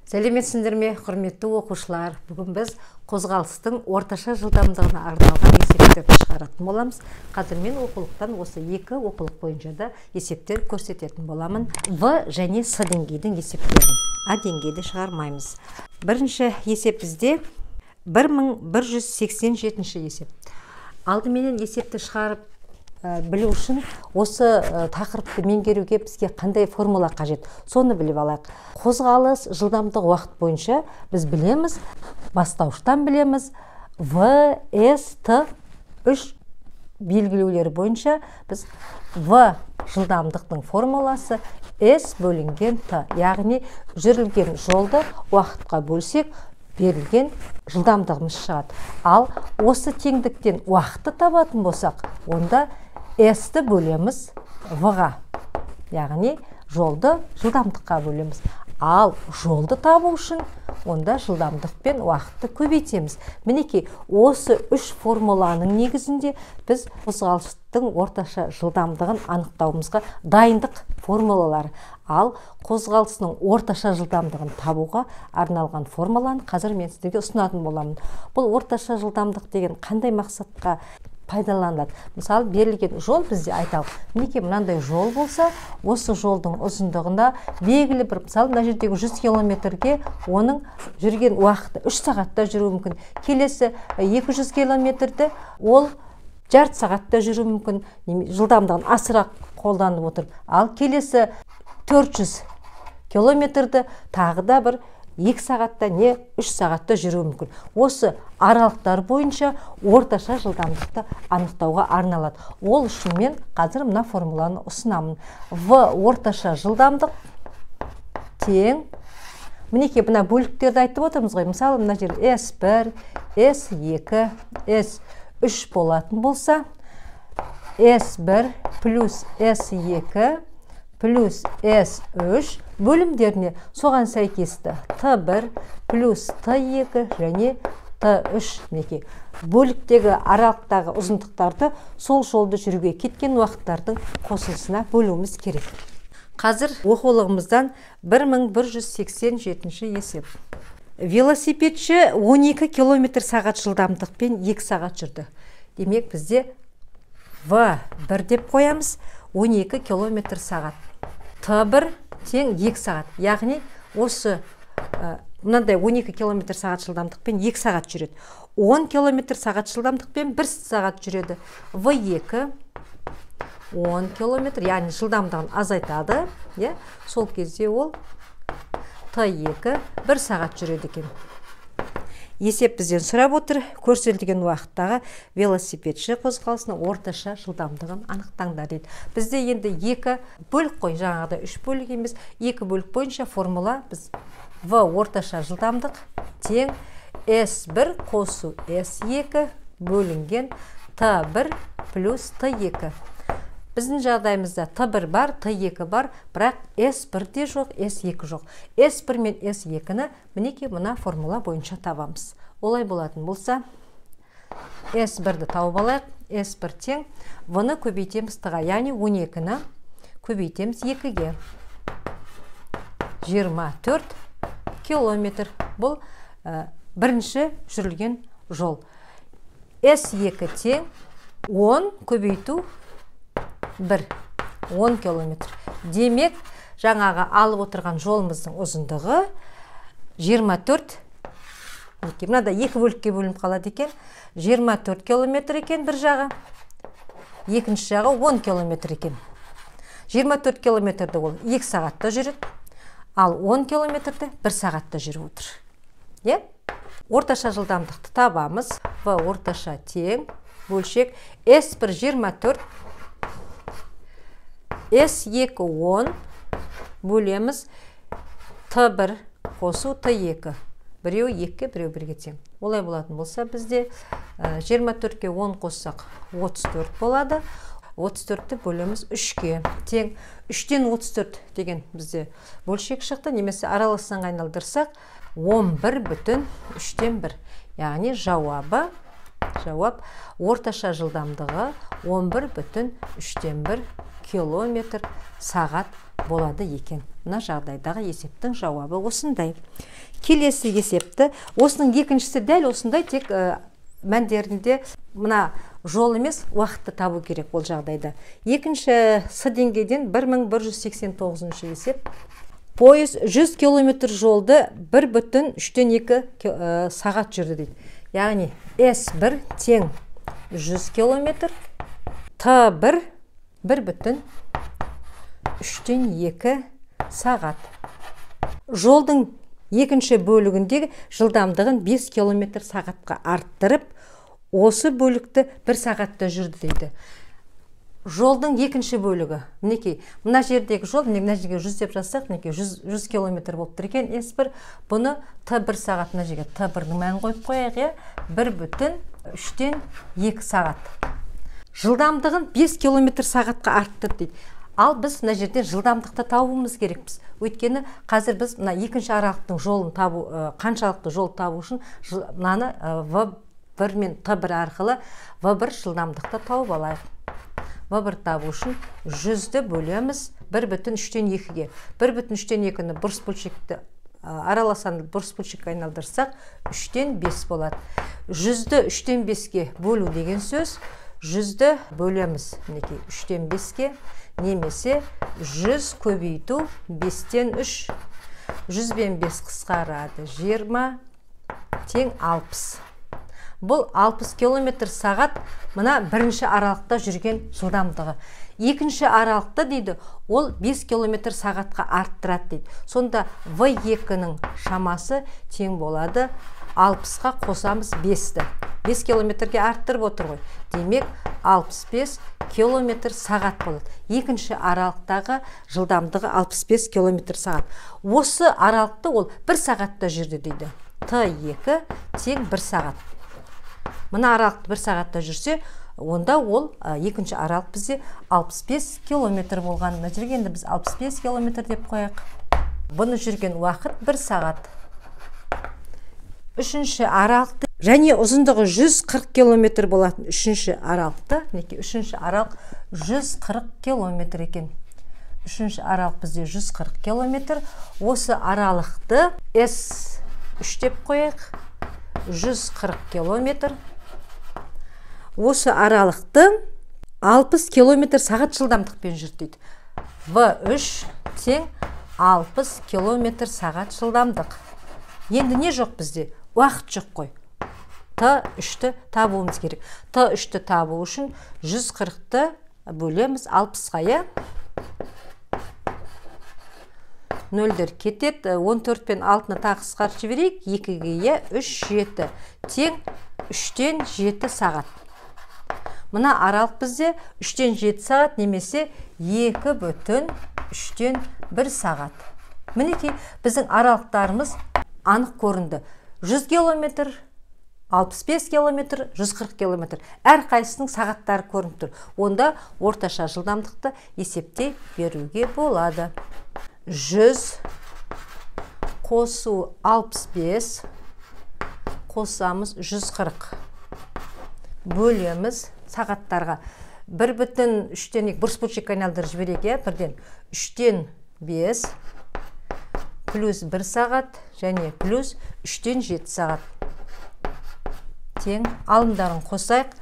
Сәлеметсіңдер ме, құрметті оқушылар! Бүгін біз қозғалыстың орташа жылдамдығына арналған есептерді шығаратын боламыз. Қазір мен оқулықтан осы екі оқулық бойынша да есептер көрсететін боламын. В және С деңгейдің есептерін. А деңгейді шығармаймыз. Бірінші есеп бізде 1187 есеп. Алдыменен есепті шығарып білу үшін осы тақырыпты меңгеруге бізге қандай формула қажет, соны біліп алайық. Қозғалыс жылдамдық уақыт бойынша біз білеміз, бастауыштан білеміз, В, С, Т үш белгілеулері бойынша біз В жылдамдықтың формуласы С бөлінген Т, яғни жүрілген жолды уақытқа бөлсек, берілген жылдамдығымыз шығады. Ал осы теңдіктен уақытты табатын болсақ, онда S-ті бөлеміз В-ға, яғни жолды жылдамдыққа бөлеміз. Ал жолды табу үшін онда жылдамдық пен уақытты көбейтеміз. Мінекей, осы үш формуланың негізінде біз қозғалыстың орташа жылдамдығын анықтауымызға дайындық формулалары. Ал қозғалысының орташа жылдамдығын табуға арналған формуланы қазір мен сіздерге ұсынатын боламын. Бұл орташа жылдамдық деген қандай мақсатқа пайдаланылады? Мысалы, берілген жол бізде айталық, мінекей мынандай жол болса, осы жолдың ұзындығында белгілі бір, мысалы, мына жердегі 100 километрге оның жүрген уақыты 3 сағатта жүруі мүмкін. Келесі 200 километрді ол жарты сағатта жүруі мүмкін, жылдамдығын асыра қолданып отырып. Ал келесі 400 километрді тағы да бір 2 сағатта не 3 сағатта жүруі мүмкін. Осы аралықтар бойынша орташа жылдамдықты анықтауға арналады. Ол үшін мен қазір мына формуланы ұсынамын. В орташа жылдамдық тең, мінекей мына бөліктерді айтып отырмыз ғой. Мысалы, мына жерде S1, S2, S3 болатын болса, S1 плюс S2 плюс S3 бөлімдеріне соған сәйкесті Т1 плюс Т2 және Т3. Мінекей бөліктегі аралықтағы ұзындықтарды сол жолды жүруге кеткен уақыттардың қосындысына бөлуіміз керек. Қазір оқулығымыздан 1187 есеп. Велосипедші 12 километр сағат жылдамдықпен 2 сағат жүрді. Демек, бізде В1 деп қоямыз, 12 километр сағат. Т1 тең 2 сағат. Яғни осы мынандай 12 километр сағат жылдамдықпен 2 сағат жүреді. 10 километр сағат жылдамдықпен 1 сағат жүреді. В2 10 километр, яғни жылдамдығын азайтады, иә? Сол кезде ол Т2 1 сағат жүреді екен. Есеп бізден сұрап отыр, көрсетілген уақыттағы велосипедші қозғалысының орташа жылдамдығын анықтаңдар дейді. Бізде енді екі бөлік қой, жаңағыдай үш бөлік емес, екі бөлік бойынша формула біз В орташа жылдамдық тең S1 қосу S2 бөлінген Т1 плюс Т2. Біздің жағдайымызда Т1 бар, Т2 бар, бірақ S1 де жоқ, S2 жоқ. S1 мен S2-ні мінекей мына формула бойынша табамыз. Олай болатын болса, S1-ді тауып алайық. S1 тең В-ны көбейтеміз Т-ға, яғни 12-ні көбейтеміз 2-ге. 24 километр. Бұл бірінші жүрілген жол. S2 тең 10 көбейту 1, 10 километр. Демек, жаңағы алып отырған жолымыздың ұзындығы 24, мынада екі бөлікке бөлініп қалады екен, 24 километр екен бір жағы, екінші жағы 10 километр екен. 24 километрді ол 2 сағатта жүреді, ал 10 километрді 1 сағатта жүріп отыр. Е? Орташа жылдамдықты табамыз. В орташа тең бөлшек S1 24, S2 10 бөлеміз Т1 қосу Т2. Біреуі 2-ге, біреуі 1-ге тең. Олай болатын болса, бізде 24-ке 10 қоссақ 34 болады. 34-ті бөлеміз 3-ге тең. 3-тен 34 деген бізде бөлшек шықты. Немесе аралық санға айналдырсақ 11,3-тен 1. Яғни жауап орташа жылдамдығы 11,3-тен 1 километр сағат болады екен. Мына жағдайдағы есептің жауабы осындай. Келесі есепті, осының екіншісі дәл осындай, тек мәндерінде мына жол емес, уақытты табу керек ол жағдайда. Екінші С деңгейден 1189 есеп. Пойыз 100 километр жолды 1,3 сағат жүрді дейді. Яғни S1 тең 100 километр, Т1 1,3 сағат. Жолдың екінші бөлігіндегі жылдамдығын 5 километр сағатқа арттырып, осы бөлікті 1 сағатта жүрді дейді. Жолдың екінші бөлігі, мінекей, мына жердегі жол, мына жерге 100 деп жазсақ, мінекей 100 километр болып тұр екен S1. Бұны Т1 сағат, мына жерге Т1-ның мәнін қойып қояйық, иә, 1,3 сағат. Жылдамдығын 5 километр сағатқа арттырды дейді. Ал біз мына жерден жылдамдықты табуымыз керекпіз. Өйткені қазір біз мына екінші аралықтың жолын табу, қаншалықты жол табу үшін мынаны В1 мен Т1 арқылы В1 жылдамдықты тауып алайық. В1 табу үшін 100-ді бөлеміз 1,3-ге. 1,3-ні бұрыс бөлшекті араласанды бұрыс бөлшекке айналдырсақ, 3-5 болады. 100-ді 3-5-ге бөлу деген сөз, 100-ді бөлеміз мінекей 3-5-ге, немесе 100 көбейту 5-3. 100 бен 5 қысқарады, 20 тең 60. Бұл 60 километр сағат мына бірінші аралықта жүрген жылдамдығы. Екінші аралықта дейді, ол 5 километр сағатқа арттырады дейді. Сонда В2-нің шамасы тең болады 60-қа қосамыз 5-ті. 5 километрге арттырып отыр ғой. Демек, 65 километр сағат болады. Екінші аралықтағы жылдамдығы 65 километр сағат. Осы аралықты ол 1 сағатта жүрді дейді. Т2 тең 1 сағат. Мына аралықты 1 сағатта жүрсе, онда ол екінші аралық бізде 65 километр болған. Мына жерге енді біз 65 километр деп қояйық. Бұны жүрген уақыт 1 сағат. Үшінші аралықты және ұзындығы 140 километр болатын үшінші аралықты, мінекей үшінші аралық 140 километр екен. Үшінші аралық бізде 140 километр. Осы аралықты S3 деп қояйық. 140 километр. Осы аралықты 60 километр сағат жылдамдықпен жүрді дейді. В3 тең 60 километр сағат жылдамдық. Енді не жоқ бізде? Уақыт жоқ қой. Т3-ті табуымыз керек. Т3-ті табу үшін 140-ты бөлеміз 60-қа, иә? Нөлдер кетеді. 14 пен 6-ны тағы қысқартып жіберейік. 2-ге, иә, 3, 7. Тең 3-тен 7 сағат. Мына аралық бізде 3-тен 7 сағат немесе 2,3 сағат. Мінекей, біздің аралықтарымыз анық көрінді. 100 километр, 65 километр, 140 километр. Әрқайсысының сағаттары көрініп тұр. Онда орташа жылдамдықты есептей беруге болады. 100 қосу 65 қосамыз 140. Бөлеміз сағаттарға. 1,3 бұрыс бөлшекке айналдырып жіберейік, иә, бірден. 3-тен 5 плюс 1 сағат және плюс 3-тен 7 сағат. Тең алымдарын қосайық.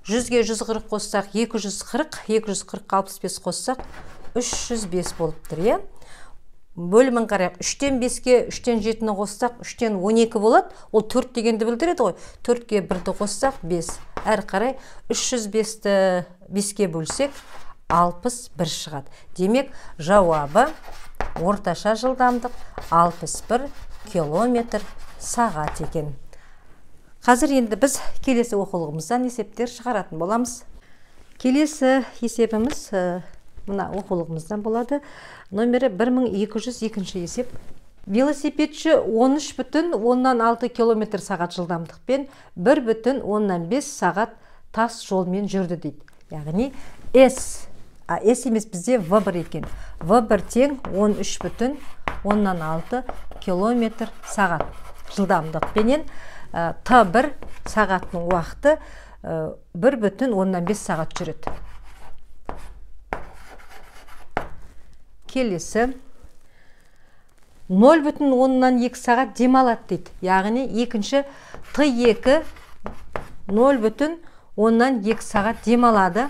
100-ге 140 қоссақ 240, 240-қа 65 қоссақ 305 болып тұр, иә. Бөлімін қарайық. 3-тен 5-ке 3-тен 7-ні қоссақ 3-тен 12 болады. Ол 4 дегенді білдіреді ғой. 4-ке 1-ді қоссақ 5. Әрі қарай 305-ті 5-ке бөлсек 61 шығады. Демек, жауабы орташа жылдамдық 61 километр сағат екен. Қазір енді біз келесі оқулығымыздан есептер шығаратын боламыз. Келесі есебіміз мына оқулығымыздан болады. Номері 1202 есеп. Велосипедші 13,6 километр сағат жылдамдықпен 1,5 сағат тас жолмен жүрді дейді. Яғни S, S емес бізде В1 екен. В1 тең 13,6 километр сағат жылдамдықпенен Т1 сағаттың уақыты 1,5 сағат жүреді. Келесі 0,2 сағат демалады дейді. Яғни екінші Т2 0,2 сағат демалады.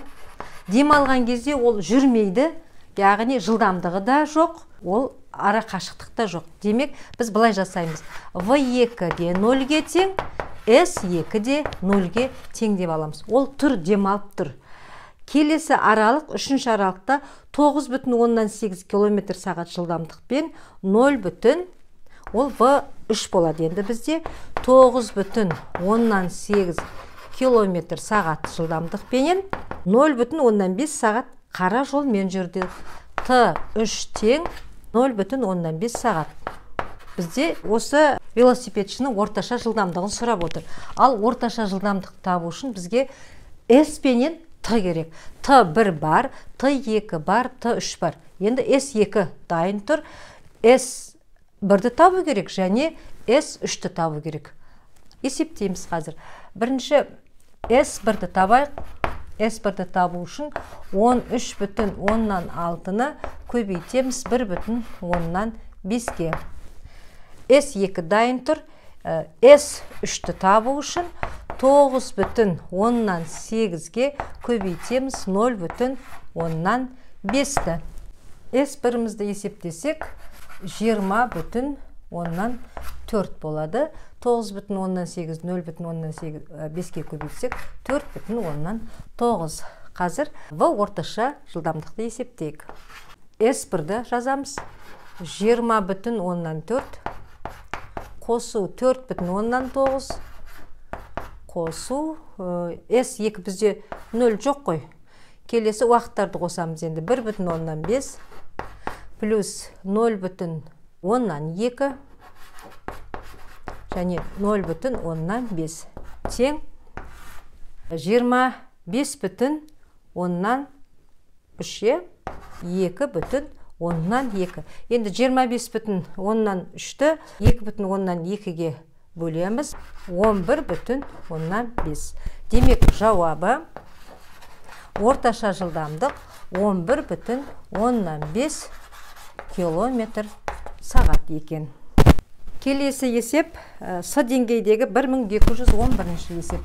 Демалған кезде ол жүрмейді, яғни жылдамдығы да жоқ, ол ара қашықтық та жоқ. Демек, біз былай жасаймыз. В2 де 0-ге тең, С2 де 0-ге тең деп аламыз. Ол тұр, демалып тұр. Келесі аралық, үшінші аралықта 9,8 км сағат жылдамдықпен 0, ол В3 болады. Енді бізде 9,8 км сағат жылдамдықпенен 0,5 сағат қара жолмен жүрді. Т3 тең 0,5 сағат. Бізде осы велосипедшінің орташа жылдамдығын сұрап отыр. Ал орташа жылдамдық табу үшін бізге С пенен Т керек. Т1 бар, Т2 бар, Т3 бар. Енді С2 дайын тұр. С1-ді табу керек және С3-ті табу керек. Есептейміз қазір. Бірінші С1-ді табайық. С1-ді табу үшін 13,6-ны көбейтеміз 1,5-ге. С2 дайын тұр. С3-ті табу үшін 9,8-ге көбейтеміз 0,5-ті. С1-імізді есептесек 20,4 болады. 9,8 0,5-ге көбейтсек 4,9. Қазір В орташа жылдамдықты есептейік. С1-ді жазамыз. 20,4 қосу 4,9 қосу С2 бізде 0 жоқ қой. Келесі уақыттарды қосамыз енді. 1,5 плюс 0,2 және 0,5 тең 25,3, 2,2. Енді 25,3-ті 2,2-ге бөлеміз. 11,5. Демек, жауабы орташа жылдамдық 11,5 километр сағат екен. Келесі есеп С деңгейдегі 1211 есеп.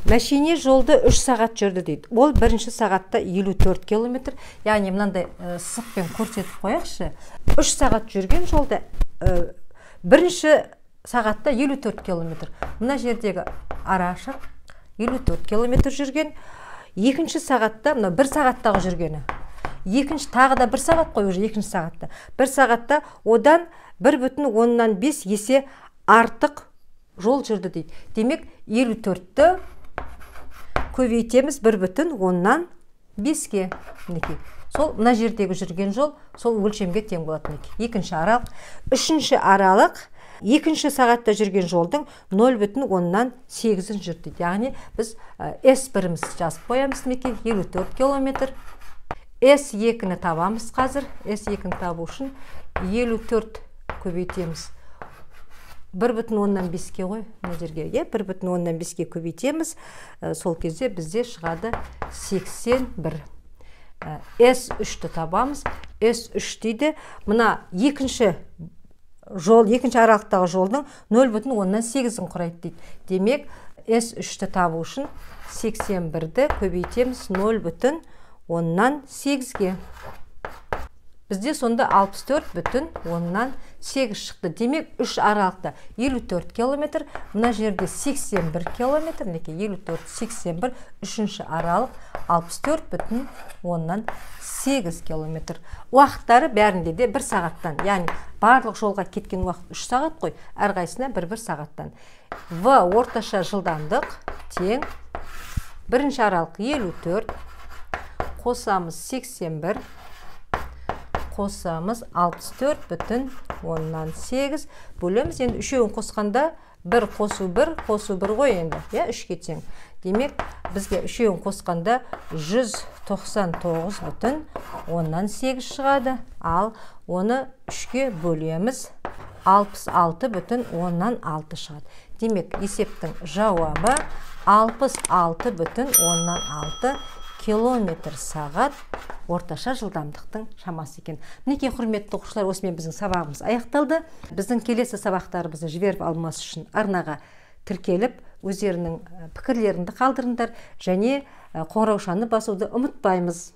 Мәшине жолды 3 сағат жүрді дейді. Ол бірінші сағатта 54 километр. Яғни мынандай сызықпен көрсетіп қояқшы. 3 сағат жүрген жолды бірінші сағатта 54 километр. Мына жердегі арашық 54 километр жүрген. Екінші сағатта, мына бір сағаттағы жүргені. Екінші тағы да бір сағат қой уже екінші сағатта. Бір сағатта одан 1,5 есе артық жол жүрді дейді. Демек, 54-ті көбейтеміз 1,5-ге. Мінекей. Сол мына жердегі жүрген жол сол өлшемге тең болады. Мінекей. Екінші аралық. Үшінші аралық екінші сағатта жүрген жолдың 0,8-ін жүрді дейді. Яғни біз С1-іміз жазып қоямыз, мінекей, 54 километр. С2-ні табамыз қазір. С2-ні табу үшін 54 көбейтеміз 1,5-ге ғой, мына жерге, 1,5-ге көбейтеміз. Сол кезде бізде шығады 81. С3-ті табамыз. С3 дейді. Мына екінші жол, екінші аралықтағы жолдың 0,8-ін құрайды дейді. Демек, С3-ті табу үшін 81-ді көбейтеміз 0,8-ге. Бізде сонда 64,8 шықты. Демек, үш аралықта 54 километр, мына жерде 81 километр, мінекей 54, 81, үшінші аралық 64,8 километр. Уақыттары бәрінде де бір сағаттан, яғни барлық жолға кеткен уақыт 3 сағат қой, әрқайсысына бір-бір сағаттан. В орташа жылдамдық тең бірінші аралық 54, қосамыз 81, қосамыз 64,8 бөлеміз. Енді үшеуін қосқанда 1 қосу 1 қосу 1 ғой енді, иә, 3-ке тең. Демек, бізге үшеуін қосқанда 199,8 шығады. Ал оны 3-ке бөлеміз, 66,6 шығады. Демек, есептің жауабы 66,6 километр сағат орташа жылдамдықтың шамасы екен. Мінекей, құрметті оқушылар, осымен біздің сабағымыз аяқталды. Біздің келесі сабақтарымызды жіберіп алмас үшін арнаға тіркеліп, өздерінің пікірлеріңді қалдырыңдар және қоңыраушаны басуды ұмытпаймыз.